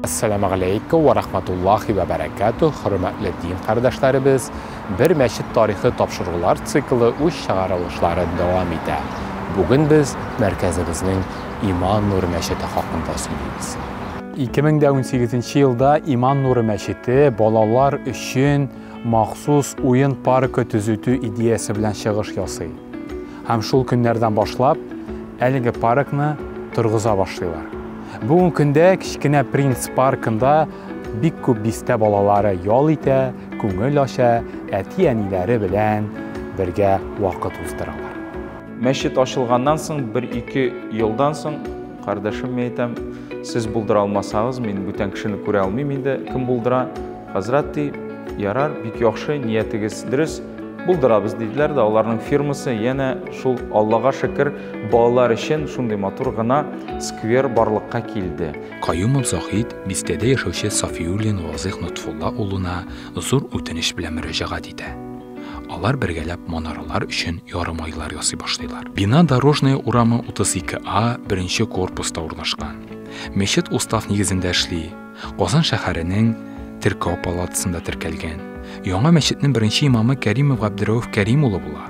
Әссәламү галәйкүм вә рахматуллахи вә бәрәкәтүһ, хөрмәтле дин кардәшләребез! Бер мәчет тарихы тапшырулар циклы үз чыгарылышларын дәвам итә. Бүген без мәркәзебезнең Иман нуры мәчете хакында сөйлибез. 2018 елда Иман нуры мәчете балалар өчен махсус уен паркы төзетү идеясе белән чыгыш ясый. Һәм шул көннәрдән башлап әлеге паркны торгыза башлыйлар. Бүгенге көндә Кечкенә принц паркында бик күп бистә балалары ял итә, күңел ача, әти-әниләре белән бергә вакыт уздыралар. Мәчет ачылганнан соң, бер-ике елдан соң, кардәшем, мин әйтәм, сез булдыра алмасагыз, мин бүтән кешене күрә алмыйм инде, кем булдыра? Хәзрәт ди, ярар, бик яхшы, ниятегез дөрес, булдырабыз диделәр дә, аларның фирмасы янә шул Аллага шөкер, балалар өчен шундый матур гына сквер барлыкка килде. Каюмов Заһид бистәдә яшәүче Сафиуллин Вазыйх Нотфулла улына зур үтенеч белән мөрәҗәгать итә. Алар бергәләп манаралар өчен ярымайлар ясый башлыйлар. Бина Дорожная урамы 32 А беренче корпуста урнашкан. Мәчет устав нигезендә эшли. Казан шәһәренең Теркәү палатасында теркәлгән. Яңа мәчетнең беренче имамы Кәримов Габдерәүф Кәрим улы була.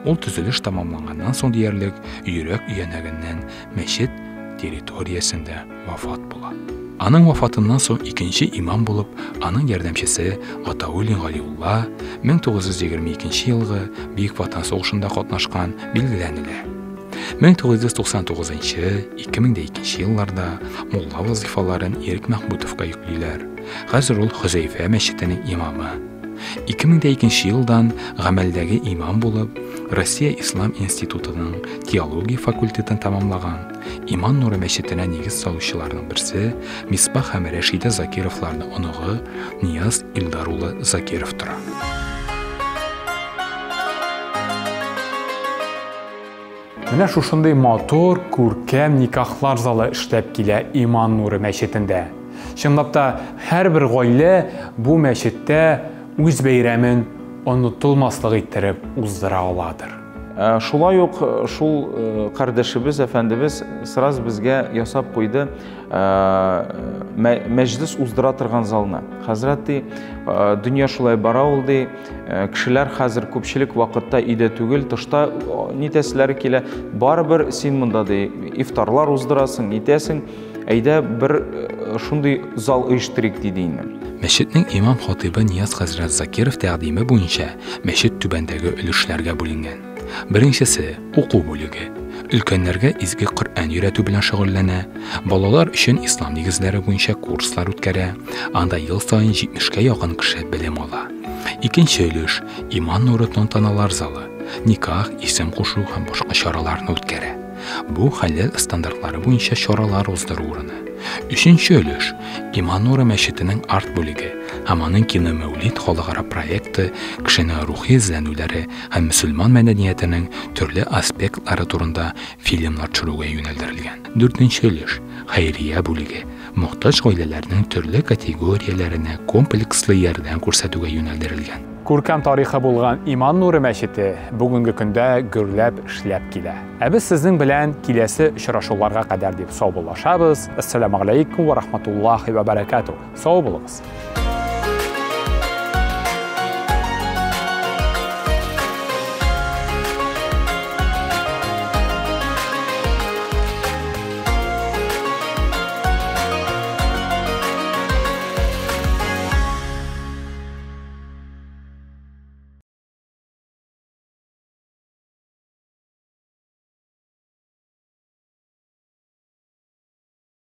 Ул төзелеш тәмамланганнан соң диярлек йөрәк өянәгеннән мәчет территориясендә вафат була. Аның вафатыннан соң икенче имам булып аның ярдәмчесе Гатауллин Галиулла 1922 елгы Бөек Ватан сугышында катнашкан билгеләнелә. 1999-2002 елларда мулла вазыйфаларын Ирек Мәхмүтовка йөклиләр. Хәзер ул Хөзәйфә мәчетенең имамы. 2002 елдан гамәлдәге имам булып, Россия Ислам институтының теология факультетын тәмамлаган, Иман нуры мәчетенә нигез салучыларның берсе Мисбах һәм Рәшидә Закировларның оныгы Нияз Илдар улы Закиров тора. Менә шушындый матур, күркәм никахлар залы эшләп килә Иман нуры мәчетендә. Чынлап та, һәрбер гаилә бу мәчеттә үз бәйрәмен онытылмаслык иттереп уздыра аладыр. Э, шулай ук э, шул э, кардәшебез, әфәндебез сразу безгә ясап куйды мәҗлес уздыра торган залны. Хәзрәт ди, дөнья шулай бара ул ди, Кешеләр хәзер күпчелек вакытта өйдә түгел, тышта нитәселәре килә. Барыбер син монда ди, ифтарлар уздырасың, нитәсең. Әйдә бер шундый зал оештырыйк диде инде. Мәчетнең имам-хатыйбы Нияз хәзрәт Закиров тәкъдиме буенча мәчет түбәндәге өлешләргә бүленгән. Беренчесе, уку бүлеге. Өлкәннәргә изге Коръән өйрәтү белән шөгыльләнә, балалар өчен ислам нигезләре буенча курслар үткәрә, анда ел саен 70-кә якын кеше белем ала. Икенче өлеш, Иман нуры тантаналар залы, никах, исем кушу һәм башка чараларны үткәрә. Бу хәләл стандартлары буенча чаралар уздыру урыны. Өченче өлеш, Иман нуры мәчетенең арт бүлеге һәм аның кино-мәүлид халыкара проекты кешенең рухи эзләнүләре һәм мөселман мәдәниятенең төрле аспектлары турында фильмнар төшерүгә юнәлдерелгән. Дүртенче өлеш, хәйрия бүлеге, мохтаҗ гаиләләрнең төрле категорияләренә комплекслы ярдәм күрсәтүгә юнәлдерелгән. Күркәм тарихы булган Иман нуры мәчете бүгенге көндә гөрләп эшләп килә. Ә без сезнең белән киләсе очрашуларга кадәр дип саубуллашабыз. Әссәламәгаләйкүм вә рахматуллахи вә бәрәкәтү. Сау булыгыз.